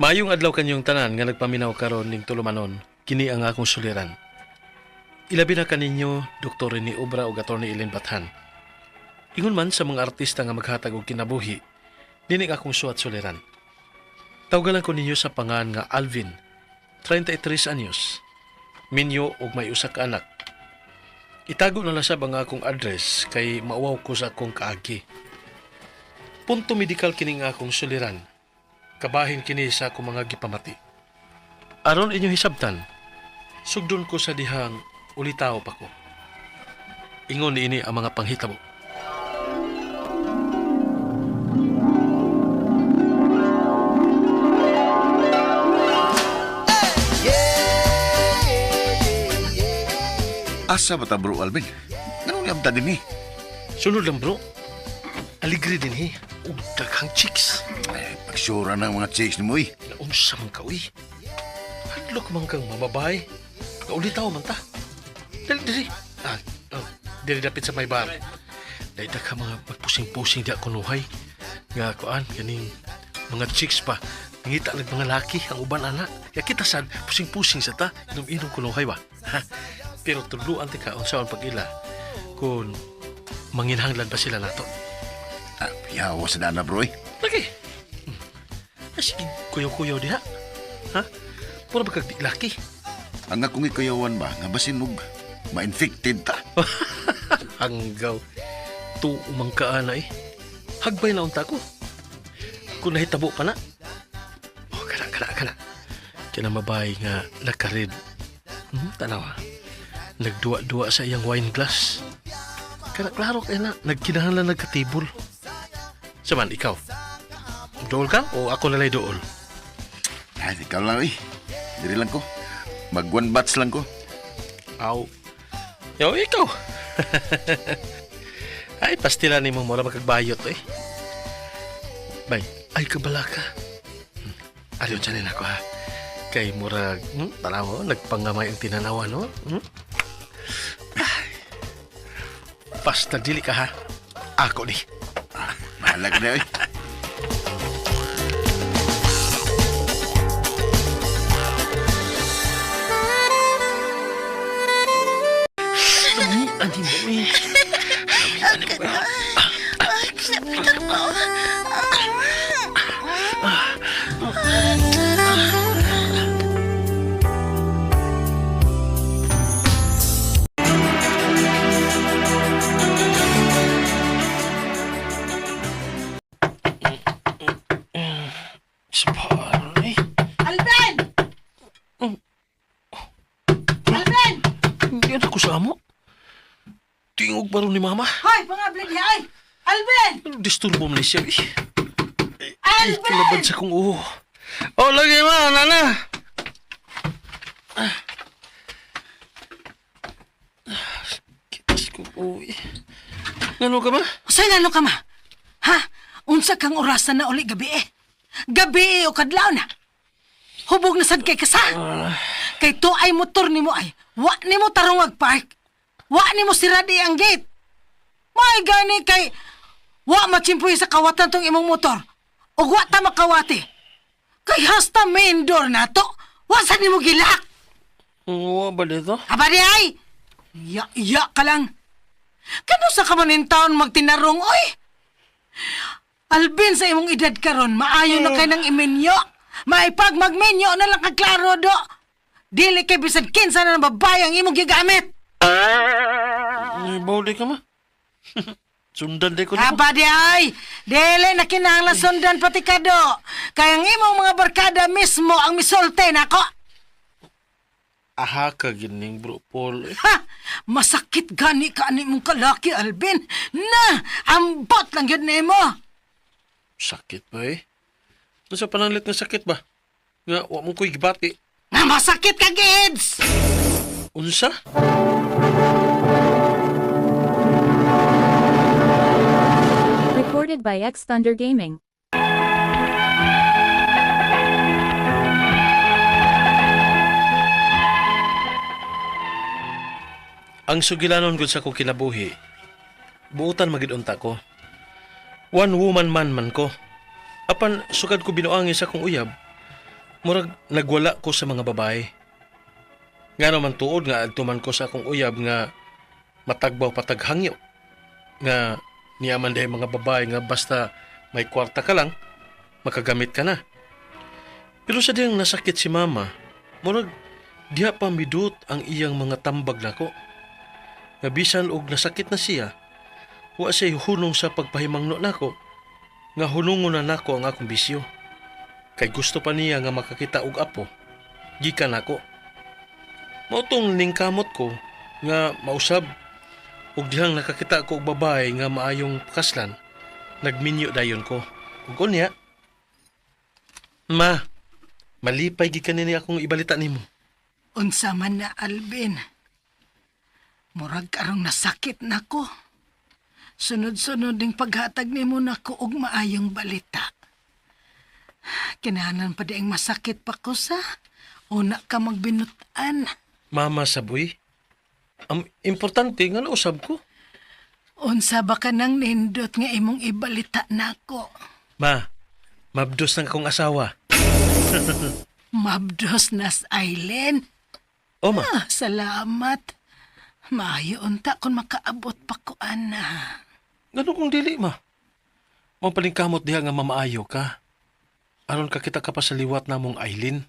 Mayong adlaw kanyong tanan nga nagpaminaw karon ning tulumanon, kini ang akong suliran. Ilabi na kaninyo Dr. Rene Obra ug Atty. Ellen Bathan. Ingon man sa mga artista nga maghatag og kinabuhi, nining akong suwat suliran. Tawgalan ko ninyo sa pangan nga Alvin, 33 anyos, minyo og may usa ka anak. Itago na lang sab ang akong address kay mauwaw ko sa akong kaagi. Punto medikal kining akong suliran. Kabahin kini sa akong mga gipamati. Aron inyong hisabtan, sugdon ko sa dihang ulitaw pa ko. Ingon niini ang mga panghitabo. Asa ba ta bro Alvin? Ganun niyam ta din eh. Sunod lang bro. Aligre din he. Ug daghang chicks. Ay, pagsyura na ang mga chicks ni mo eh. Naunsa man ka uy. Hadlok man kang mababay. Kaulitaw man ta. Dali diri. Ah, oh, diri dapit sa may bar. Dahil ka mga magpusing-pusing di ako nuhay. Nga kuan kaning mga chicks pa. Nangita lag mga laki ang uban ana. Ya kita sad pusing-pusing sa ta. Inom-inom kunuhay ba. Ha? Pero tudluan ti ka unsaon pag-ila kung manginhanglan ba sila nato. Ah, yawa sa dana bro eh. Lagi. Ah, sige, kuyaw-kuyaw diha. Ha? Pura ba kag di laki? Ang akong ikayawan ba, nga basin og ma-infected ta. Hanggaw. Tuumang ka na eh. Hagbay na unta ko. Kung nahitabo pa na. Oh, kana, kana, kana. Kaya mabay nga nakarid. Tanawa. Nagduwa-duwa sa iyang wine glass. Kana, klaro kaya na. Nagkinahanglan nagkatibol. Saman, ikaw. Dool ka o ako nalay dool? Ay, ikaw lang eh. Diri lang ko. Mag one batch lang ko. Aw. Yo, ikaw. Ay, pastila ni mo mura magkagbayot eh. Bay, ay kabala ka. Ariyon dyan ako ha. Kay murag, tanaw, nagpangamay ang tinanawa, no? Ay. Basta dili ka ha. Ako ni. Ah, bahala ka na eh. Ani mo eh. Ay, kinapitan ko. Sa paano eh? Alvin! Alvin! Hindi na ko sa amo. Tingog ba ron ni mama? Hoy, pangabli niya ay! Alvin! Ano disturbo man ni siya eh? Ay, Alvin! kalaban sa kong uho. Oh, lagi ma, nana. Kitas ko uwi. Ngano ka ma? Saan ano ka ma? Ha? Unsa kang orasan na uli gabi eh? Gabi eh o kadlaw na? Hubog na sad kay kasa. Kay to ay motor nimo ay. Wa nimo tarong park. Wa nimo siradi ang gate. May gani kay wa machimpoy sa kawatan tong imong motor. Ug wa ta makawati. Kay hasta main door na to. Wa sad nimo gilak. Wa ba dito? Aba di ay! Ya, ya ka lang. Kano sa ka man in town magtinarong, oy? Alvin, sa imong edad karon, maayo na kay ng imenyo. Maipag magmenyo na lang kaklaro do. Dili kay bisan kinsa na ng babae ang imong gigamit. Ay, bawli ka ma. Sundan di ko nimo. Aba di ay! Dili na kinahanglan sundan pati ka do. Kay ang imong mga barkada mismo ang misulte nako. Aha ka gining bro Paul. Eh. Ha! Masakit gani ka ani mong kalaki, Alvin. Na! Ambot lang yun nimo. Sakit ba eh? Nasa pananglit nga sakit ba? Nga, wa mo ko'y gibati. Nga masakit ka, AIDS! Unsa? Recorded by X Thunder Gaming. Ang sugilanon gud sa akong kinabuhi, buutan magid unta ko. One woman man man ko. Apan sukad ko binuangi sa akong uyab, Murag nagwala ko sa mga babae. Nga naman tuod nga adto man ko sa akong uyab nga matagbaw pataghangyo. Nga niya man dahil mga babae nga basta may kwarta ka lang, makagamit ka na. Pero sa diyang nasakit si mama, murag diha pa midut ang iyang mga tambag nako. Nga bisan og nasakit na siya, wa siya hunong sa pagpahimangno nako, nga hunungon na nako ang akong bisyo. Kay gusto pa niya nga makakita og apo, gikan nako. Mao tong ningkamot ko nga mausab og dihang nakakita ko og babae nga maayong pakaslan, nagminyo dayon ko. Ug unya, ma, malipay gid kanini akong ibalita nimo. Unsa man na, Alvin. Murag karong nasakit nako. Sunod-sunod ding paghatag nimo nako og maayong balita. Kinahanglan pa diing masakit pa ko sa una ka magbinutan. Mama saboy, ang importante nga nausab ko. Unsa ba ka nang nindot nga imong ibalita nako? Ma, mabdos ng akong asawa. Mabdos nas Aileen. O ma, Ah, salamat. Maayo unta kung makaabot pa ko ana. ngano kung dili ma? Mapalingkamot diha nga mamaayo ka. Aron ka kita ka pa sa liwat namong Aileen.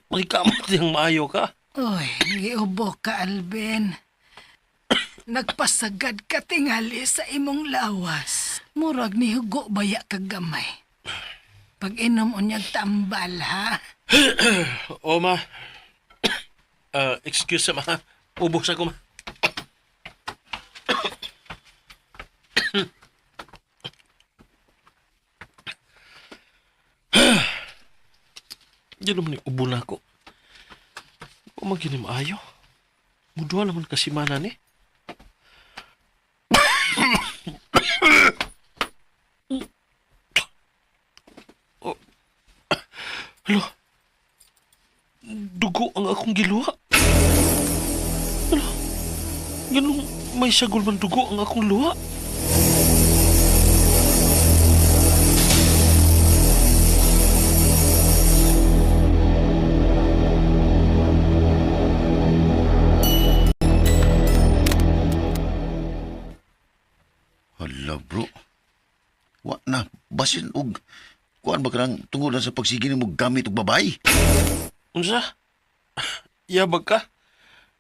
Palingkamot dihang maayo ka. Uy, giubo ka, Alvin. Nagpasagad ka tingali sa imong lawas. Murag ni hugo baya ka gamay. Pag-inom unyag tambal, ha? O ma, excuse sa ma. Ubos ako ma. Diyan naman yung ubo na ako. Huwag maging maayo. Muduha naman kasi mana ni. Oh. Alo. Dugo ang akong giluha. Alo. Ganong may sagol man dugo ang akong luha. Hala bro. Wa na basin og kuan ba kanang tungod na sa pagsige nimo gamit og babae. Unsa? Yabag ka?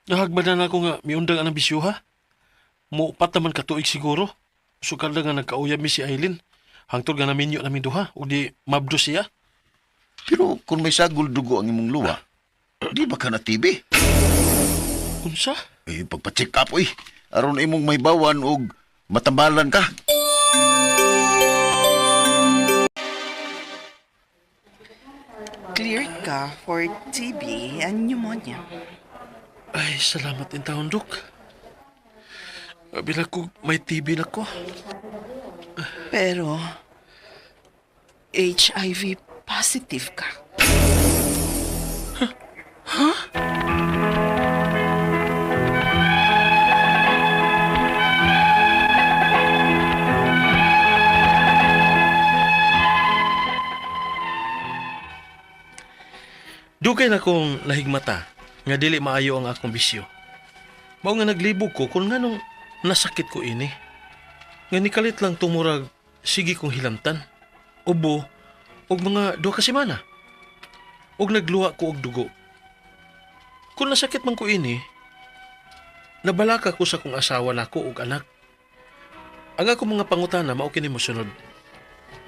Nahagba na ako nga miundang ang bisyo ha? Muupat naman katuig siguro. Sukal na nga nagkauyab mi si Aileen. Hangtod nga naminyo namin duha. O di mabdo siya. Pero kung may sagol dugo ang imong luwa, di ba ka na TB? Unsa? Eh, pagpa-check up oy. Aron imong may bawan og matambalan ka. Cleared ka for TB and pneumonia. Ay, salamat in taon, Dok. Bila ko may TB na ko. Pero, HIV positive ka. Dugay na kong nahigmata nga dili maayo ang akong bisyo. Mao nga naglibog ko kung nganong nasakit ko ini. Nga nikalit lang tumurag sige kong hilamtan, ubo, ug mga duha ka semana. Ug nagluha ko og dugo. Kung nasakit man ko ini, nabalaka ko sa kong asawa nako ug anak. Ang akong mga pangutana mao kini mosunod.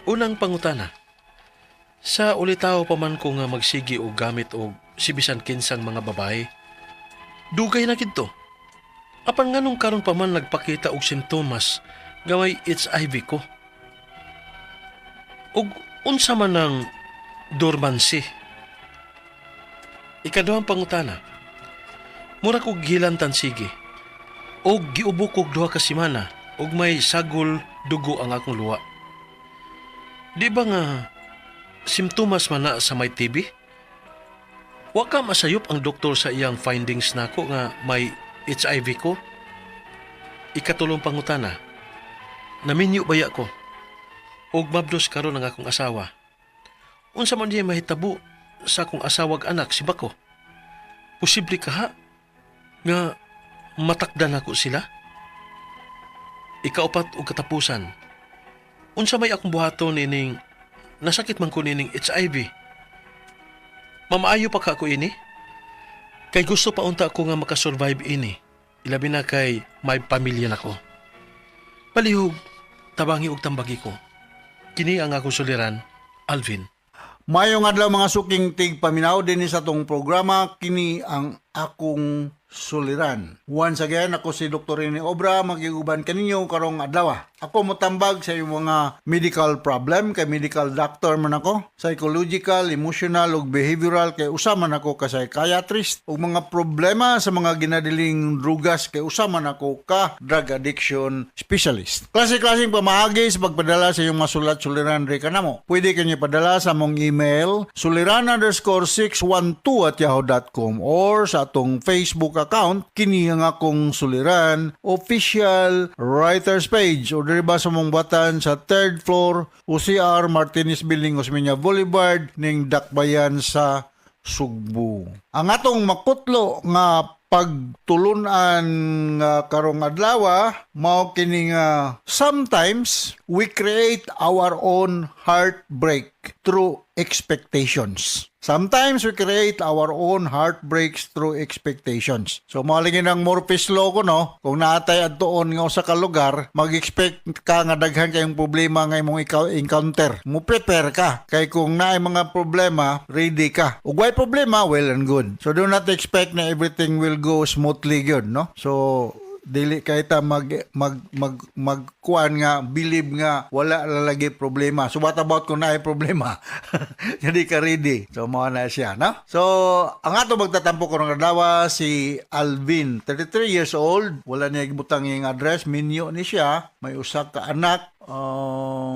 Unang pangutana, sa ulitaw pa man ko nga magsigi og gamit og sibisan kinsang mga babae. Dugay na kidto. Apan nganong karon pa man nagpakita og simptomas nga may HIV ko. Og unsa man ang dormancy? Ikaduhang pangutana. Mura kog gilantan sige. Og giubo kog duha ka semana og may sagol dugo ang akong luwa. Di ba nga simptomas man na sa may TB? Wa ka masayop ang doktor sa iyang findings nako nga may HIV ko. Ikatulong pangutana. Naminyo baya ko. Og mabdos karon ang akong asawa. Unsa man diay mahitabo sa akong asawag anak si Bako? Posible kaha nga matakdan ako sila? Ikaupat og katapusan. Unsa may akong buhaton ining nasakit man ko nining HIV? Mamaayo pa ka ako ini? Kay gusto pa unta ako nga makasurvive ini. Ilabi na kay may pamilya nako. Palihog, tabangi og tambagi ko. Kini ang akong suliran, Alvin. Maayong adlaw, mga suking tigpaminaw, dinhi sa atong programa, kini ang akong suliran. Once again, ako si Dr. Rene Obra, magiguban kaninyo karong adlaw. Ako motambag sa iyong mga medical problem kay medical doctor man ako, psychological, emotional ug behavioral kay usa man ako ka psychiatrist, ug mga problema sa mga ginadiling drugas kay usa man ako ka drug addiction specialist. Klase-klaseng pamaagi sa pagpadala sa iyong mga sulat suliran diri kanamo. Pwede kanyo padala sa among email suliran_612@yahoo.com or sa atong Facebook account, kini ang akong suliran official writers page, o diri ba sa mong batan sa third floor, OCR Martinez Building, Osmeña Boulevard, ning Dakbayan sa Sugbo. Ang atong makutlo nga pagtulunan nga karong adlaw mao kini nga sometimes we create our own heartbreak through expectations. Sometimes we create our own heartbreaks through expectations. So mao lagi nang Murphy's Law ko, no, kung naatay adtuon nga usa ka lugar, mag-expect ka nga daghan kayong problema nga imong ikaw encounter. Mo prepare ka kay kung naay mga problema, ready ka. Ug way problema, well and good. So do not expect na everything will go smoothly gyud, no? So dili kay ta mag mag mag magkuan nga believe nga wala lalagi problema. So what about kung naay problema? Hindi ka ready. So mao na siya, no? So ang ato magtatampo karong adlaw si Alvin, 33 years old, wala niya gibutang iyang address, minyo ni siya, may usa ka anak.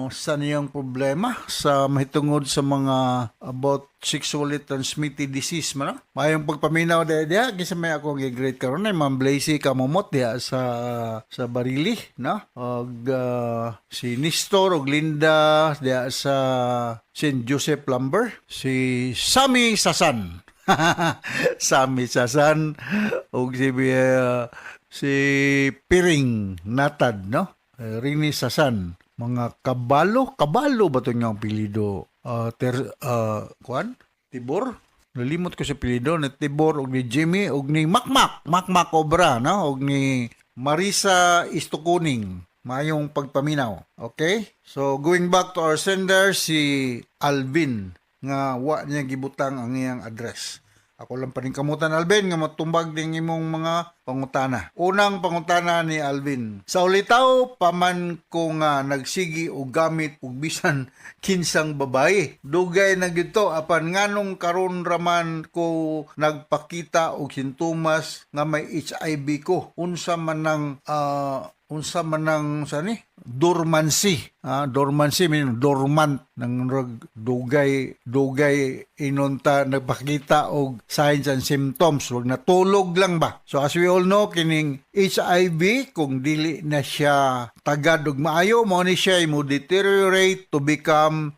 Sa niyang problema sa mahitungod sa mga about sexually transmitted disease man, no? Mayong pagpaminaw diha diha kinsa may ako gi-greet karon ay Ma'am Blazy Kamumot diha sa Barili, no? Og si Nestor og Linda diha sa St. Joseph Lumber, si Sammy Sasan. Sammy Sasan og si Piring Natad, no? Rini Sasan, mga Kabalo, Kabalo ba ito niyang apelyido? Kuan? Tibor? Nalimot ko sa apelyido ni Tibor og ni Jimmy og ni Makmak, Makmak Obra, no? Og ni Marisa Istukuning. Maayong pagpaminaw. Okay? So, going back to our sender, si Alvin, nga wa niya gibutang ang iyang address. Ako lang paningkamutan, Alvin, nga matumbag din imong mga pangutana. Unang pangutana ni Alvin. Sa ulitaw pa man ko nga nagsigi og gamit og bisan kinsang babae. Dugay na gyud to, apan nganong karon raman ko nagpakita og sintomas nga may HIV ko? Unsa man ang sa ni dormancy, dormancy meaning dormant nang rag dugay dugay inonta nagpakita og signs and symptoms, wag natulog lang ba. So as we all know, kining HIV, kung dili na siya tagad og maayo, mao ni siya mo deteriorate to become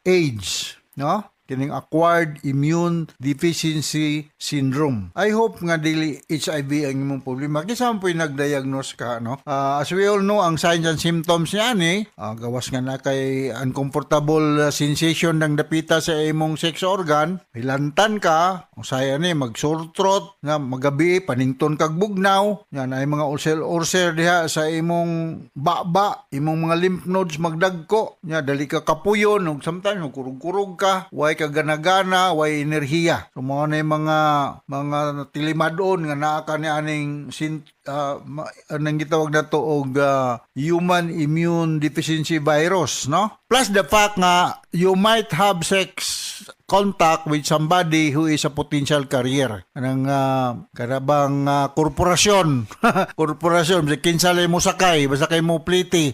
AIDS, no? Kining acquired immune deficiency syndrome. I hope nga dili HIV ang imong problema. Kinsa man po'y nag-diagnose ka, no? As we all know, ang signs and symptoms niya ni, gawas nga na kay uncomfortable sensation ng dapita sa imong sex organ, hilantan ka, usaya ni mag sore throat, nga magabi panington kag bugnaw, yan ay mga ulcer ulcer diha sa imong baba, imong mga lymph nodes magdagko, nya dali ka kapuyon ug sometimes magkurog-kurog ka, way ka gana-gana, way enerhiya. So mao na yung mga tilimadon nga naa ka ni aning sin, anong gitawag na to og human immune deficiency virus, no? Plus the fact nga you might have sex contact with somebody who is a potential carrier. Anang karabang korporasyon. Korporasyon, sa kinsa lay mo sakay, basta kay mo pliti.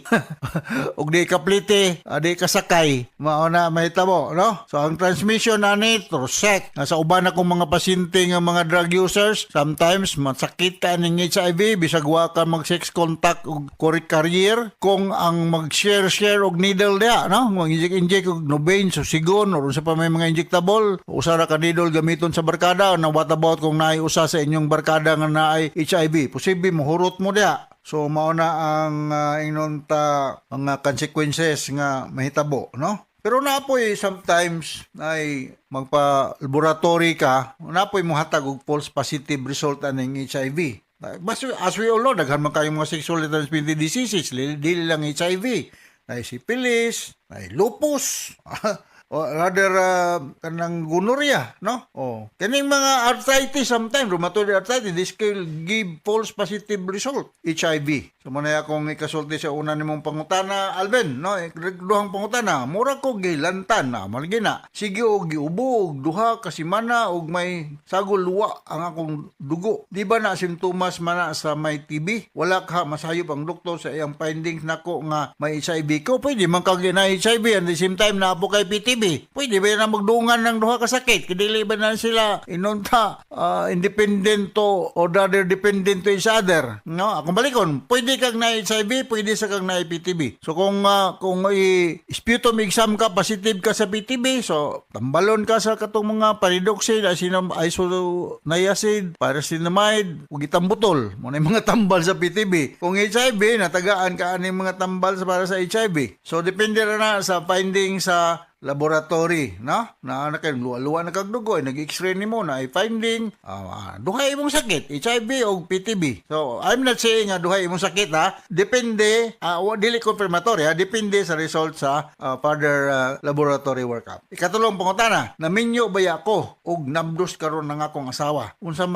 Ug di ka pliti, di ka sakay. Mao na mahitabo, no? So ang transmission ani through sex. Nasa uban akong mga pasyente nga mga drug users, sometimes masakit ka ning HIV. HIV bisag wa ka mag sex contact og carrier kung ang mag-share share og needle diha, no? Mag-inject inject og Nubain, Susigon or unsa pa may mga injectable, usa ra ka needle gamiton sa barkada na. What about kung naay usa sa inyong barkada nga naay HIV? Posible mohurot mo diha. So mao na ang ingnon ta mga consequences nga mahitabo, no? Pero napoy sometimes ay magpa-laboratory ka, napoy mohatag og false positive result aning HIV. Basta, as we all know, daghan man kayong mga sexually transmitted diseases, dili lang HIV. Naay syphilis, naay lupus, o rather kanang gonorrhea, no? Oh, kining mga arthritis sometimes, rheumatoid arthritis, this can give false positive result, HIV. So mao na akong ikasulti sa una nimong pangutana, Alvin, no? Duhang pangutana, mura ko gilantan na, malagi na. Sige og giubo og 2 ka semana og may sagol luwa ang akong dugo. Di ba na simptomas man na sa may TB? Wala ka masayop ang doktor sa iyang findings nako nga may HIV ko. Pwede man kag na HIV and the same time naa po kay PTB. Pwede ba na magdungan ng duha ka sakit? Kay dili ba na sila inunta independent to or rather dependent to each other? No, akong balikon, pwede kag na HIV, pwede sa kag na PTB. So kung i sputum exam ka, positive ka sa PTB, so tambalon ka sa katong mga pyridoxine, asinam isoniazid, pyrazinamide, ug ethambutol. Mao na yung mga tambal sa PTB. Kung HIV, natagaan ka ani mga tambal sa para sa HIV. So depende ra na sa finding sa laboratory, no? Na na kay luwa-luwa na kag dugo, ay nag-x-ray nimo na ay finding duha imong sakit, HIV o PTB. So, I'm not saying nga duha imong sakit ha. Depende, dili confirmatory ha, depende sa result sa further laboratory workup. Ikatulong pangutana, naminyo baya ko og nabdos karon ng akong asawa? Unsa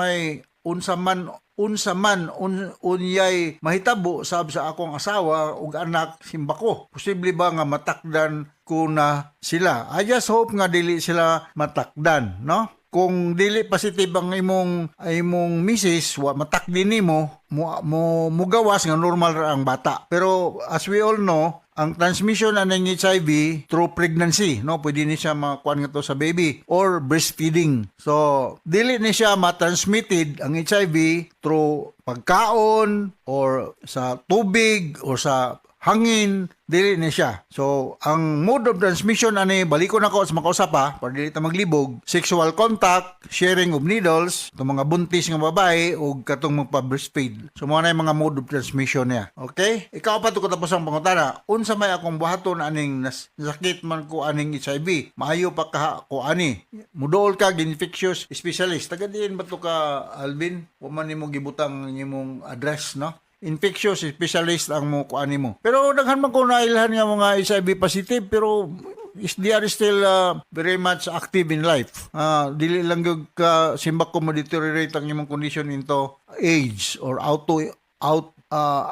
man unyay mahitabo sab sa akong asawa ug anak simbako? Posible ba nga matakdan ko na sila? I just hope nga dili sila matakdan, no? Kung dili positive ang imong misis, wa matakdi nimo mo mo mugawas nga normal ra ang bata. Pero as we all know, ang transmission aning HIV through pregnancy, no? Pwede ni siya makuan nga to sa baby or breastfeeding. So dili ni siya ma-transmitted ang HIV through pagkaon or sa tubig or sa hangin, dili ni siya. So, ang mode of transmission ani, balikon ako sa makausap pa, para dili ta maglibog, sexual contact, sharing of needles, itong mga buntis nga babae, o katong magpa-breastfeed. So, mao na yung mga mode of transmission niya. Okay? Ikaw pa to katapos ang pangutana, unsa may akong buhaton aning nasakit man ko aning HIV? Maayo pa ka ko ani. Muduol ka infectious specialist. Taga diin ba to ka, Alvin? Wa man nimo gibutang ang imong address, no? Infectious specialist ang mo kuani mo. Pero daghan man ko nailhan nga mga HIV positive pero is they are still very much active in life. Dili lang gyud ka simbak ko mo deteriorate ang imong condition into AIDS or auto out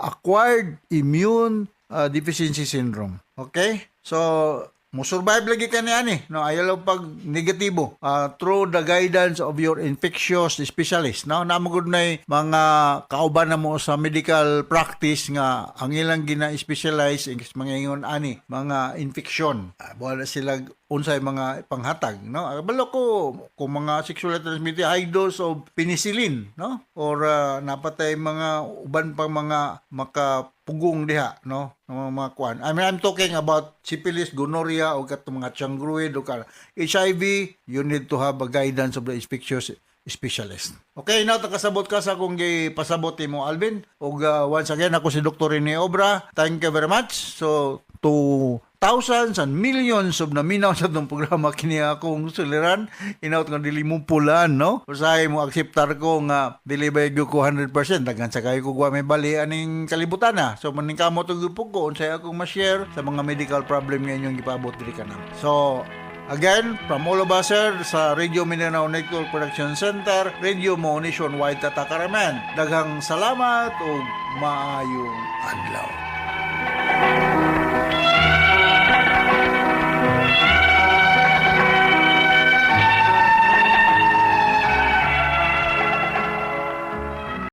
acquired immune deficiency syndrome. Okay? So mo survive lagi ka niyan eh. No, ayaw lang pag negatibo. Through the guidance of your infectious specialist. No, naa man gud na mga kauban na mo sa medical practice nga ang ilang gina-specialize is mga ingon ani, mga infection. Wala sila unsay mga panghatag, no? Balo ko kung mga sexually transmitted, high dose of penicillin, no? Or napatay mga uban pang mga makapugong diha, no? Ng mga kuan. I mean, I'm talking about syphilis, gonorrhea o katong mga chancroid o ka HIV, you need to have a guidance of the infectious specialist. Okay, now takasabot ka sa akong gipasabot nimo, Alvin. Ug once again, ako si Dr. Rene Obra. Thank you very much. So to thousands and millions of naminaw sa atong programa, kini akong suliran, inaut nga dili mo pulan, no? Usahay mo akseptar ko nga dili ba ko 100%, daghan sa kayo ko wa may bali aning kalibutan na. So maningkamot og grupo ko unsay akong ma-share sa mga medical problem nga inyong gipaabot diri kanam. So again, from all of us here sa Radio Mindanao Network Production Center, Radio Mo Nationwide Tatakaraman. Daghang salamat ug maayong adlaw.